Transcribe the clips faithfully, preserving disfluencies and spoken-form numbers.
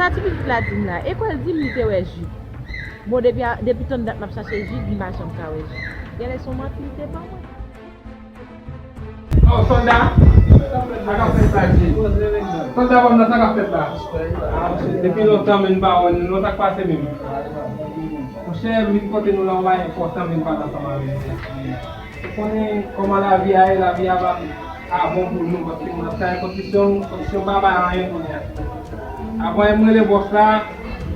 Sa ti pitit la di m la, e kwè l di m li te wè Jid. Bon, depi a, depi tann dat m ap chache Jid, li pa janm ka wè Jid. Genlè se yon manti li te ban mwen. Oh, Sanda, sa k ap fèt la, Jid? Sanda, ban m nan, sa k ap fèt la? Depi lontan, men m pa wè nou, non, sa k pase menm? Monchè, vin kote nou la, yon bagay enpòtan, vin pale ansanm avè nou. Ou konnen kòman lavi a ye, lavi a pa, pa bon pou nou, paske nou ap travay kondisyon, kondisyon pa bay anyen kounye a. Avan, m rele bòs la,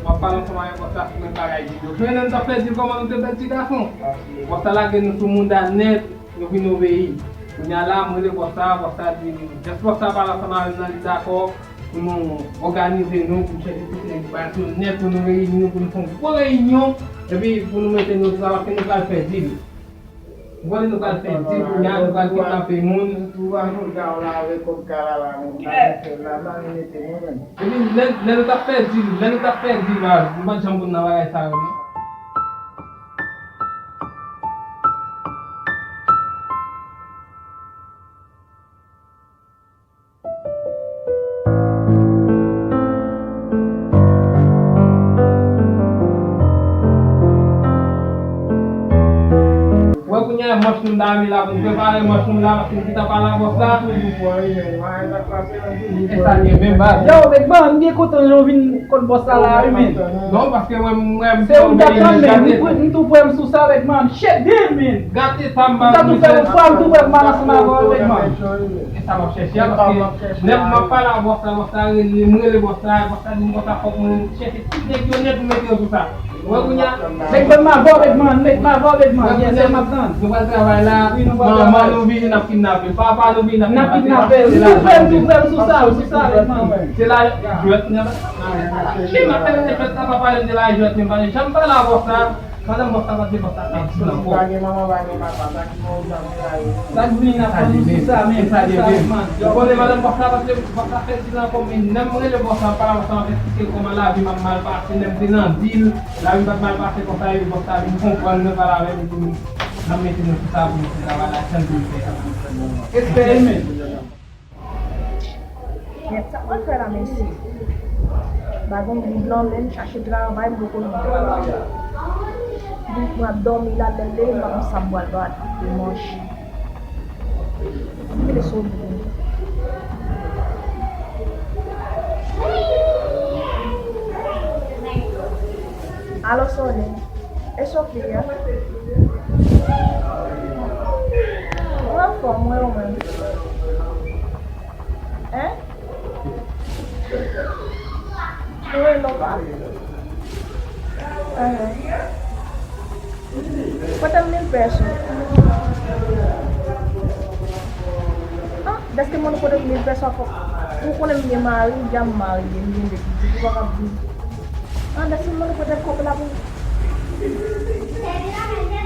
m ap pale ansanm avèk bòs la sou menm bagay dil yo. Jounen nou t ap fè dil kòman nou te bèl ti gason. Bòs la lage nou sou mouda nèt, nou vin obeyi. Kounye a la, m rele bòs la, bòs la di, jès bòs la pale ansanm avè m nan, li dakò pou nou òganize nou, pou n chèche tout nèg baz yo nèt, pou nou reyini nou, pou nou fè yon gwo reyinyon, epi pou nou mete nou sou sa, paske nou pral fè dil. Ou konnen nou pral fè dil kounye a, nou pral kidnape moun. Epi lè, lè nou t ap fè dil, lè nou t ap fè dil la, nou pa t janm konn nan bagay sa yo, non. Wè kounye a manch nou dame la pou n prepare manch nou la, paske nou gentan pale a bòs la. E sa gen menm baz. Yo, Bègman, m byen kontan jan w vin kot bòs la la, wi, men. Non, paske mwen, mwen, se ou m t ap tann, men. M tou prè m sou sa, Bègman. Shit, damn, men. Gate sa m ba nou, tou fè yon fwa, m tou fè m mal ansanm avè w, Bègman. E sa m ap chèche a, paske lè m ap pale a bòs la, bòs la rele, m rele bòs la, bòs la di m konsa fòk mwen chèche tout nèg yo nèt pou mete yo sou sa. Ou wè kounye a? Bègman m avè w, Bègman, Bègman m avè w, Bègman. Yes, se m ap tann. Nou pral travay la, manman nou vini, n ap kidnape l, papa nou vini, n ap kidnape l. M tou prè m, tou prè m sou sa, sou sa, Bègman. Se la, jwèt, ki m ap fè jwèt la, pa pale m de la jwèt, men m pa janm pale a bòs la. Pandan bòs la pa t de bòs la, n ap di l ankò. Pa gen manman, pa gen papa, sa ki fè w janm trayi. Sa k vini n ap pran nou sou sa menm, sou sa menm. Ou konnen pandan bòs la pa t de bòs la fè dil ankò, men lè m rele bòs la, m pale a bòs la, m ap eksplike l kòman lavi m ap mal pase, lè m te nan dil, lavi m pa t mal pase konsa, epi bòs la vin konprann, mwen pale avè l, epi n ap mete nou sou sa pou nou fè travay la, jan n vin fè a. Respè, men. Nèt, sa mwen fè la, mesye? M pa gen goud nan men m, chache travay, m poko jwenn travay. Mwen ap dòmi la, lè l leve, m pa konn sa m pral bat pou manje. M vle sot vin. Alo, Sony. E Sofia. Ou anfòm, wi, ou menm? Hein? Ou rele w pa? Hein. Pote m mil pèso. Ah, dèske mwen pote m mil pèso, fòk ou konnen m gen mari, deja m marye, m gen de pitit, ou pa ka di. Ah, dèske mwen pote kòb la pou.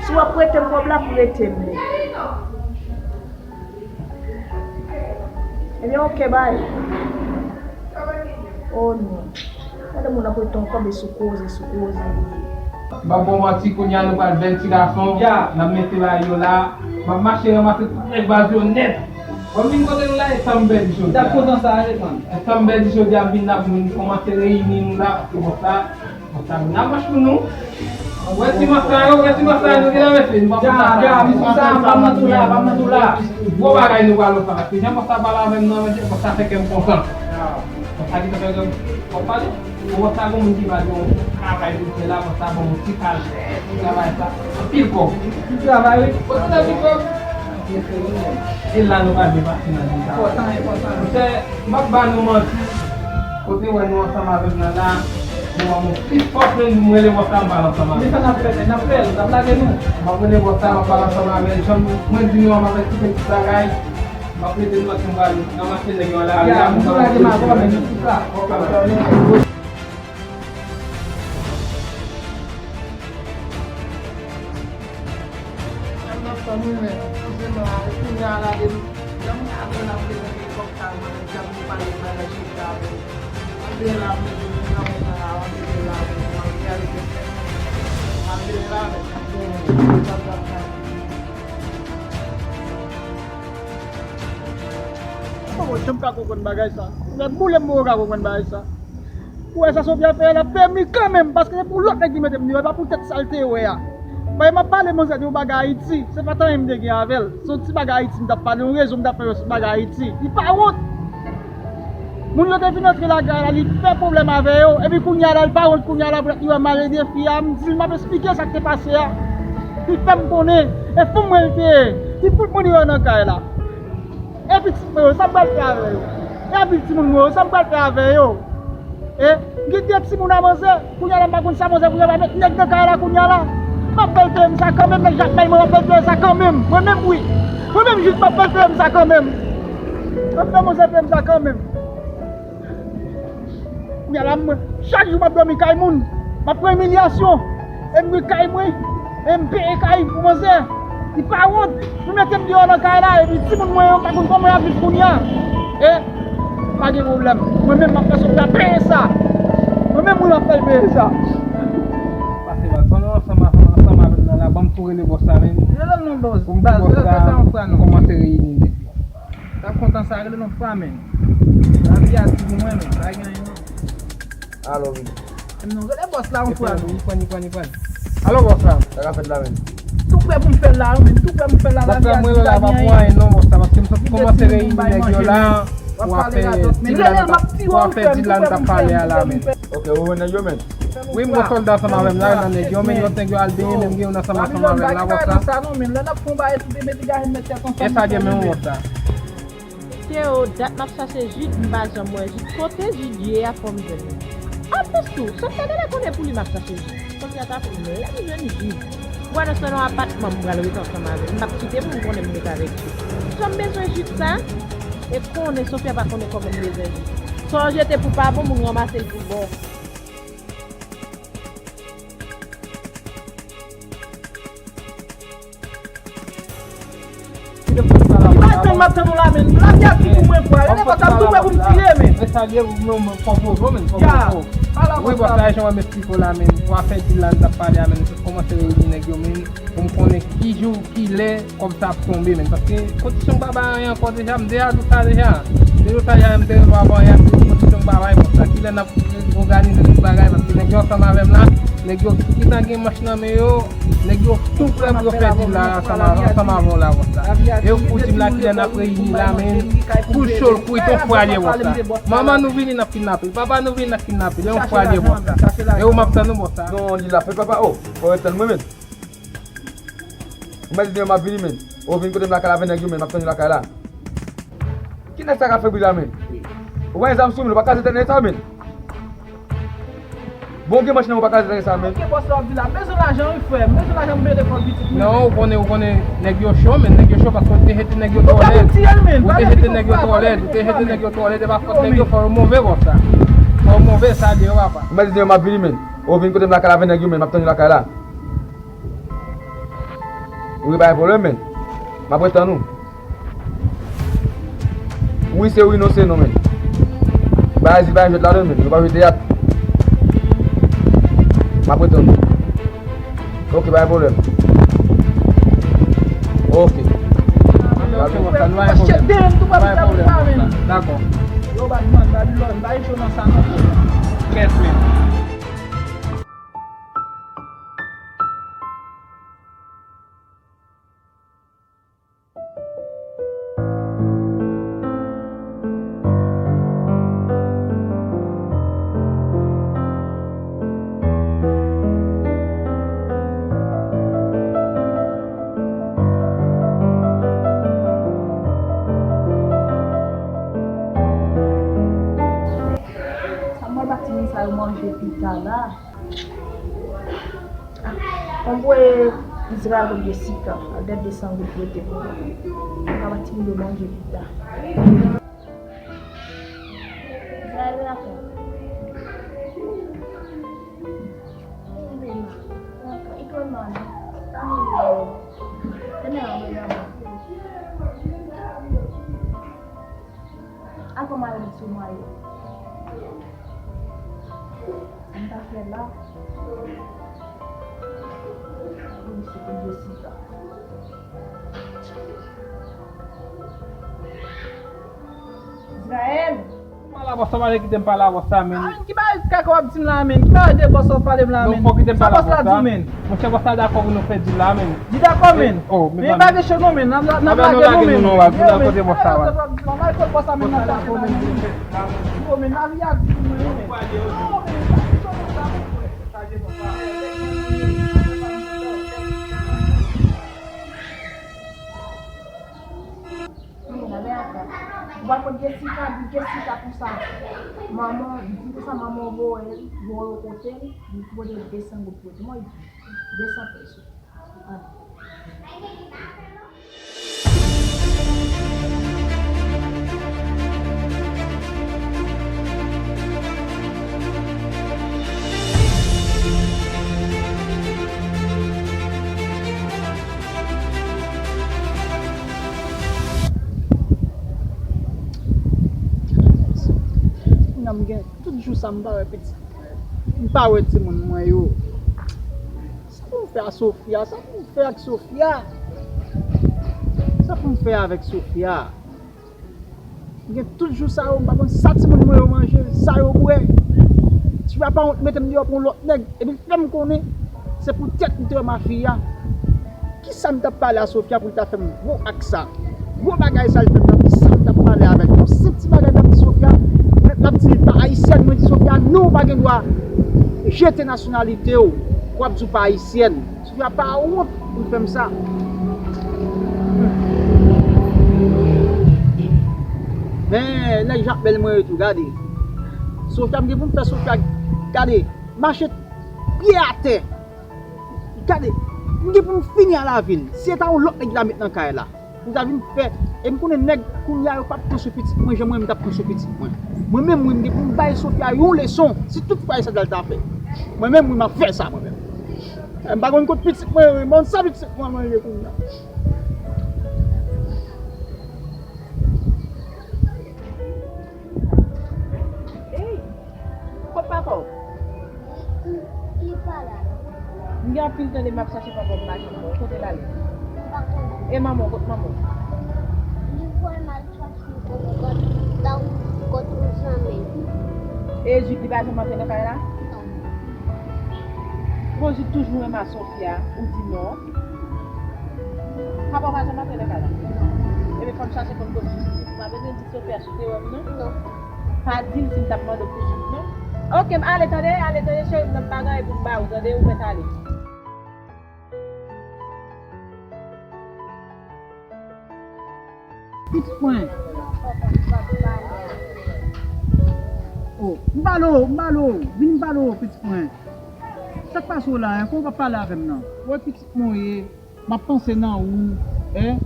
Si w ap prete m kòb la, prete m li. Ebyen, oke, bay. Oh non. Gade moun ap rete yon kòb e sou koze, sou koze li ye. M p ap ba w manti, kounye a nou pral bèl ti gason. N ap mete bagay yo la. M ap mache ranmase tout nèg baz yo nèt. Bon, m vin kote nou la, e sa m pèdi jodi a. E sa m pèdi jodi a, m vin la pou nou kòmanse reyini nou la, paske bòs la, bòs la vin nan manch pou nou. Wè ti manch sa yo, wè ti manch sa yo, nou gen la, mesye, nou pa konn sa. Ja, ja, m sou sa, pa m nan tou la, pa m nan tou la. Gwo bagay nou pral fè, paske jan bòs la pale avè m nan, mesye, bòs la fè kè m kontan. Bòs la gentan fè kè m kontan pale. Bon, bòs la gon moun ki ba nou yon travay pou fè la, bòs la ban nou ti kal, ti travay sa. Anpil kòb. Ti travay, wi. Bòs la di kòb. E la nou pral depase nan dil sa. Enpòtan, enpòtan. Monchè, m p ap ba nou manti. Kote w wè nou ansanm avè m nan la, nou ban m yon ti fòs, men m rele bòs la, m pale ansanm avè l. Men sa n ap fè, men n ap fè l, n ap lage nou. M ap rele bòs la, m ap pale ansanm avè l. Jan mwen di nou an, m ap eksplike tout bagay. M ap rete nou paske m pral ranmase nèg yo nan lari a, m ap lage m avè w, men nou sou sa. Nan fanmi, men, kouzin mwen a, kounye a lage m, lè m ka vin ap vin nan kòk sa, mwen, jan m pale bagay chita avè m. Antre la, mwen, mwen, mwen, mwen, antre la, mwen, mwen, mwen, mwen, antre la, mwen. Mwen, mwen, janm ka konprann bagay sa. Mwen, boule m, mwen, ka konprann bagay sa. Ou wè sa Sofia fè a, l ap peye m li kanmenm, paske se pou lòt nèg li mete m deyò, e pa pou tèt sa l te wè a. Paske m ap pale manzè de yon bagay Ayiti, se pa t anyen m te gen avè l. Se yon ti bagay Ayiti m t ap pale, yon rezon m t ap fè yon ti bagay Ayiti. Li pa wont. Moun yo te vin antre lakay la, li fè pwoblèm avè yo, epi kounye a la, li pa wont kounye a la, pou li wè malede fi a, m di l, m ap esplike sa k te pase a. Li fè m konnen, e fou mwen l te ye, li fout mwen deyò nan kay la. E pitit mwen yo, sa m pral fè avè yo? E epi timoun mwen yo, sa m pral fè avè yo? E, m gen de timoun a manzè, kounye a la m pa konn sa manzè pou yo pa met nèg nan kay la kounye a la. M ap fè l peye m sa kanmenm, nèg Jakmèl mwen, m ap fè l peye sa kanmenm. Mwen menm, wi. Mwen menm, Jid, m ap fè l peye m sa kanmenm. M ap fè manzè peye m sa kanmenm. Kounye a la, mwen, chak jou m ap dòmi kay moun, m ap pran imilyasyon. E m ri kay mwen, e m peye kay pou manzè. Li pa wont, li mete m deyò nan kay la, epi timoun mwen yo pa konn kòman y ap viv kounye a. E, pa gen pwoblèm. Mwen menm, m ap fè Sofia peye sa. Mwen menm, wi, m ap fè l peye sa. Pase baz, pandan ansanm, ansanm avè m nan la, ban m tou rele bòs la, men. Rele l non, bòs. Pou m di bòs la, nou kòmanse reyini nèg yo. T ap kontan sa, rele non fwa, men. Lavi a di pou mwen, men. Pa gen anyen, non. Alo, wi. Em non, rele bòs la yon fwa, non. Li pran, li pran, li pran. Alo, bòs la. Sa ka fèt la, men. Tou prè pou m fè l la, men. Tou prè pou m fè l la, lavi a di pa gen anyen. Bòs la, mwen la, pa pou anyen, non, bòs la, paske m sot kòmanse reyini nèg yo la. Pou afè Dylan, pou afè Dylan t ap pale a la, men. Ok, ou wè nèg yo, men. Wi, m gon sòlda ansanm avè m la, nan nèg yo, men lòt nèg yo al benyen, men m gen youn ansanm, ansanm avè l la, bòs la. E sa gen men yon wòt la. Teo, dat m ap chache Jid, m pa janm wè Jid. Kote Jid ye a, fò m jwenn li. Anplis tou, Sofia genlè konnen pou li m ap chache Jid. Sofia ta konn lè m jwenn Jid. Ou wè nan se nan apatman m pral rete ansanm avè l. M p ap kite pou m konnen m rete avèk Jid. Jan m bezwen Jid sa, e konnen Sofia pa konnen kòman m bezwen Jid. Sa w jete pou pa bon, moun ranmase l pou bon. Li pa tann m ap tann ou la, men. Lavi a di pou mwen, bwa. Rele bòs la, m tou prè pou m tire, men. Wi, bòs la, jan w wè m esplike w la, men. Pou afè Dylan t ap pale a, men. Kòmanse reyini nèg yo, men. Pou m konnen ki jou, ki lè, kòb sa ap tonbe, men. Paske kondisyon m pa bay anyen ankò deja, m deja di w sa deja. M te di w sa deja, men m te rele w avan yè, m te di w kondisyon m pa bay kòb sa. Kilè n ap òganize tout bagay, paske nèg yo ansanm avè m la, nèg yo tout gentan gen manch nan men yo, nèg yo tou prè pou yo fè deal la ansanm avè, ansanm avè w la, bòs la. E ou di m la kilè n ap reyini la, men, kou cho l kwit, yon fwa l ye, bòs la. Manman nou vini, n ap kidnape l. Papa nou vini, n ap kidnape l. Yon fwa l ye, bòs la. E ou m ap tann ou, bòs la. Non, li la fè papa, oh, fò w ret tann mwen, men. Ou mèt di yo m ap vini, men. Ou vin kote m lakay la avèk nèg yo, men, m ap tann yo lakay la. Ki nèg sa k ap fè bri la, men? Ou pa gen zam sou, men, ou pa ka zete nèg sa, men. Bon, gen manch nan ou pa ka zete nèg sa, men. Ki bòs la ap di la? M bezwen lajan, wi, frè. M bezwen lajan pou m peye lekòl pitit mwen. Non, ou konnen, ou konnen nèg yo cho, men, nèg yo cho paske ou te jete nèg yo twò lèd. Ou te jete nèg yo twò lèd, ou te jete nèg yo twò lèd, e pa fòt nèg yo, fò yo move, bòs la. Fò yo move, sa di yo, papa. Ou mèt di yo m ap vini, men. Ou vin kote m lakay la avèk nèg yo, men, m ap tann yo lakay la. Wi, pa gen pwoblèm, men. M ap ret tann ou. Wi, se wi, non, se non, men. Bagay di, bagay jwèt ladan, men. Nou pa jwe teyat. M ap ret tann ou. Ok, pa gen pwoblèm. Ok. Dakò. Yes, men. Sa mwen pa timoun sa yo manje pita la. Fò m voye Israël kot Jessica, al dèt de san goud prete pou mwen. Mwen ka ba timoun yo manje pita. Israël, vin atè. Vin, vin, vin. Vin atè. Ito, vin atè. Vin atè. Al pran mayo met sou mwen yo. Sa m ta fè la? Wi, se pou Jessica. Israël! Pale a bòs la, pale, kite m pale a bòs la, men. Ah, men, ki bagay kaka w ap di m la, men? Ki bagay de bòs w ap pale m la, men? Non, fò kite m pale a bòs la, di, men. Monchè, bòs la dakò pou nou fè deal la, men. Li dakò, men. Oh, men pa gen cheno, men. N ap lage nou, men. Kote bòs la, men. Yo, men, lavi a di pou mwen, men. Non, men, pa gen cheno, men. Ou pa konn Jessica, di Jessica konsa. Manman, di konsa manman voye l, voye l kote l, li pote de san goud pou li. Mwen di, de san peso. An. Kounya m gen tout jou sa m pa wè pitit mwen. M pa wè timoun mwen yo. Sa pou m fè a Sofia? Sa pou m fè ak Sofia? Sa pou m fè avèk Sofia? M gen tout jou sa yo, m pa konn sa timoun mwen yo manje, sa yo bwè. Sofia pa wont mete m deyò pou yon lòt nèg, epi l fè m konnen se pou tèt li te wè mafiya. Kisa m t ap pale a Sofia pou l ta fè m gwo ak sa? Gwo bagay sa l fè m nan, kisa m t ap pale avè l? Yon senp ti bagay m t ap di Sofia, m t ap di l pa ayisyèn, mwen di Sofia, non, ou pa gen dwa jete nasyonalite w, w ap di w pa ayisyèn. Sofia pa wont pou l fè m sa. Men, nèg Jakmèl mwen yo tou, gade. Sofia, m gen pou m fè Sofia, gade, mache pye atè. Gade, m gen pou m fini a lavi l. Si se ta yon lòt nèg ki ta met nan kay la, pou ta vin fè, e m konnen nèg kounye a yo p ap pran sou pitit mwen, jan mwen menm m t ap pran sou pitit mwen. Mwen menm, wi, m gen pou m bay Sofia yon leson, si tout fwa e sa l ta fè. Mwen menm, wi, m ap fè sa, mwen menm. E m pa konn kot pitit mwen yo, m pa konn sa pitit mwen manje kounye a. Ey! Kot papa w? Li, li pa la non. M gen anpil tan depi m ap chache papa w m pa jwenn mwen. Kote l ale? M pa konnen. E manman w, kot manman w? Li voye m al chache l kot, kot, kot yon zanmi l. E Jid li pa janm antre nan kay la? Non. Bon, Jid toujou renmen Sofia, ou di non. Papa w pa janm antre nan kay la? Non. Ebyen, fò m chache konn kot Jid ye. Ou pa bezwen di Sofia si w te wè m, non? Non. Pa di l si m t ap mande w pou Jid, non. Oke, m ale, tande, ale, tande, cheri m nan, m pa gen anyen pou m ba ou, tande, ou mèt ale. Pitit mwen. Oh, m pale w, m pale w, vin m pale w, pitit mwen. Sa k pase w la, en? Kòman w p ap pale avè m nan? Wè pitit mwen w ye. M ap panse nan ou, en?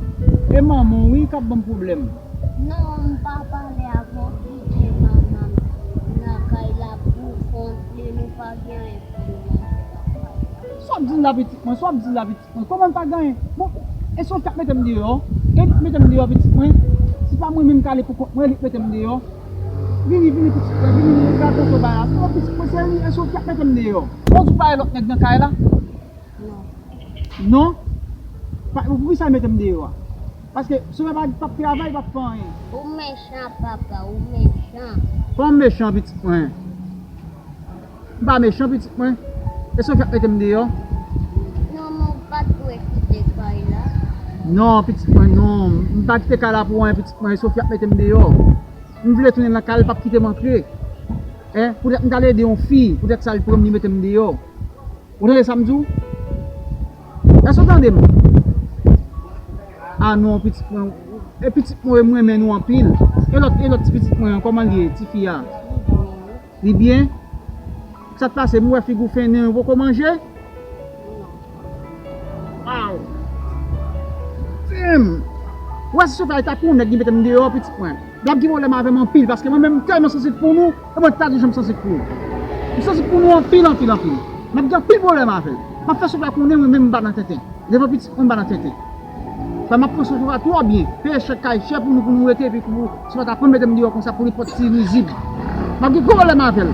E manman w, wi, k ap ban m pwoblèm. Non, m pa pale avè w, kite manman m nan kay la pou kont li, nou pa gen anyen pou nou manje nan kay la. Sa w ap di m la, pitit mwen? Sa w ap di m la, pitit mwen? Kòman m pa gen anyen? Bon, e Sofia k mete m deyò? E li k mete m deyò, pitit mwen? Se pa mwen menm k ale pou kont mwen, e li k mete m deyò? Vini, vini, pitit mwen, vini, vini, gade kote w bay la. Non, pitit mwen, se li, e Sofia k mete m deyò. Bon, ou pa wè lòt nèg nan kay la? Non. Non? Pa, poukisa l mete m deyò a? Paske Sofia pa, p ap travay, p ap fè anyen. Ou mechan, papa, ou mechan. Kòman m mechan, pitit mwen? M pa mechan, pitit mwen. E Sofia k mete m deyò? Non, men ou pa t dwe kite kay la. Non, pitit mwen, non. M pa kite kay la pou anyen, pitit mwen. E Sofia k mete m deyò. M vle tounen nan kay la, l p ap kite m antre. En, poutèt m t al ede yon fi, poutèt sa l pran m, li mete m deyò. Ou tande sa m di w? Èske w tande m? Ah non, pitit mwen. E pitit mwen, m renmen nou anpil. E lòt, e lòt ti pitit mwen an, kòman l ye, tifi a? Li byen? Sa k pase, m wè figi w fennen, ou poko manje? Aw! Tim! Ou wè si Sofia ta pou yon nèg li mete m deyò, pitit mwen. L ap gen pwoblèm avè m anpil, paske mwen menm, m tèlman sansib pou nou, e mwen ta di jan m sansib pou nou. M sansib pou nou anpil, anpil, anpil. M ap gen anpil pwoblèm avè l. M ap fè Sofia konnen mwen menm m pa nan tenten. Devan pitit mwen, m pa nan tenten. Sa m ap pran Sofia twò byen. Peye chèk kay chè pou nou, pou nou rete, epi pou Sofia ta pran mete m deyò konsa pou nenpòt ti nwizib. M ap gen gwo pwoblèm avè l.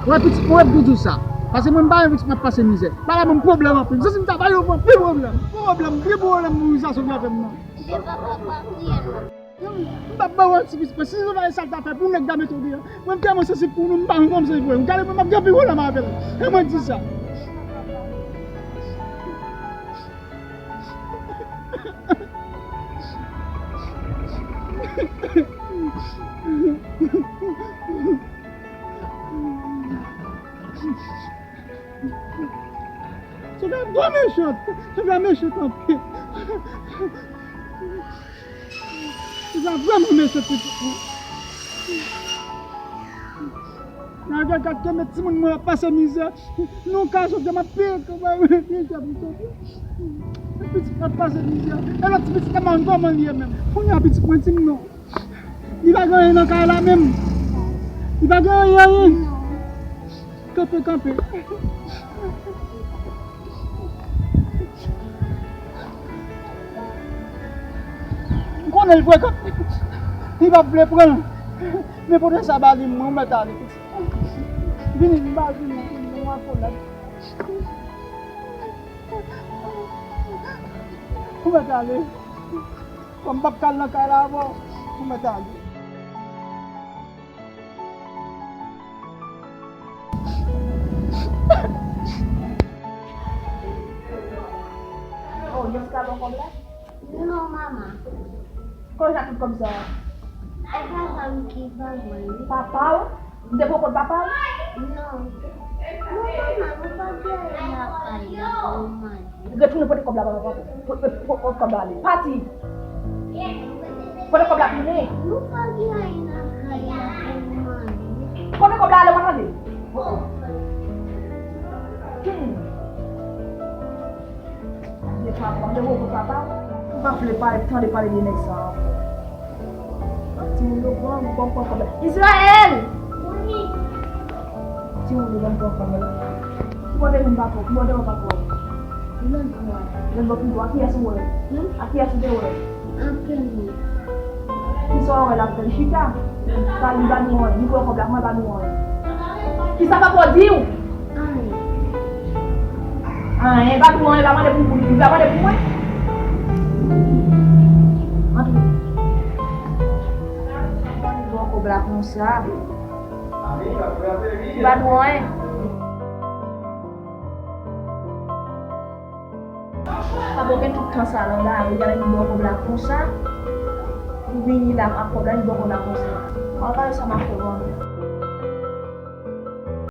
Ou wè pitit mwen, ou wè m toujou di w sa. Paske mwen, m pa renmen pitit mwen ap pase mizè. Bagay ban m pwoblèm anpil. M santi m ta ba yo anpil pwoblèm. Pwoblèm, pi pwoblèm pou sa Sofia fè m nan. Devan papa kriye non. M t ap ba w yon ti pitit mwen. Si se pa sa l ta fè pou nèg la mete w deyò. Mwen m tèlman sansib pou nou, m pa menm kòmanse pou mwen. Gade mwen, m ap gen anpil pwoblèm avè l. E mwen di sa. Sofia twò mechan. Sofia mechan anpil. Sofia vrèman mechan pitit mwen. Nan gad gad ke met timoun mwen ap pase mizè. Non ka Sofia m ap peye kanpay mwen mizè pou Sofia. Pitit mwen ap pase mizè. E lòt ti pitit la m pa konn kòman l ye menm. Kounye a pitit mwen di m non. Li pa gen anyen nan kay la menm. Li pa gen anyen, anyen. Kanpe, kanpe. M konnen l frekan. Li p ap vle pran l. Men pote sa ba li, mwen mèt ale. Vini, m ba vini, m ap pran l. Mwen mèt ale. Kòm m p ap ka al nan kay la avè w, ou mèt ale. Oh, Jessica ba w kòb la? Non, manman. Kote w jwenn tout kòb sa a? E papa m ki ban mwen li. Papa w? M te poko papa w? Non. Non, manman, nou pa gen anyen lakay la pou nou manje. Retounen pote kòb la ba papa w. Pote kòb la ale. Pati. Pote kòb la tounen. Nou pa gen anyen lakay la pou nou manje. Pote kòb la ale, mwen tande. Hmm. Vye papa, m te poko papa w. M pa vle pale, tande pale de nèg sa a ankò. Timoun yo pran, m pran kòb la. Israël! Timoun yo ban m pran kòb la. Ki bò w te jwenn papa w? Ki bò w te wè papa w? Lòt bò pi lwen. Lòt bò pi lwen. A kiyès ou wè? Hmm? A kiyès ou te wè? Ankenn moun. Kisa w wè l ap fè? Li chita. Sa li ba nou anyen. Li pran kòb la, kòman l ba nou anyen? Kisa papa w di w? Anyen. Anyen, pa di w anyen, pa mande pou, pou, pa mande pou mwen. Antre. Bon, kòb la konsa. Pa di w anyen. Papa w gen tout tan sa nan lari, gade li ba w kòb la konsa. Ou vini la ak kòb la, li ba w kòb la konsa. Mwen pa wè sa m ap fè bon.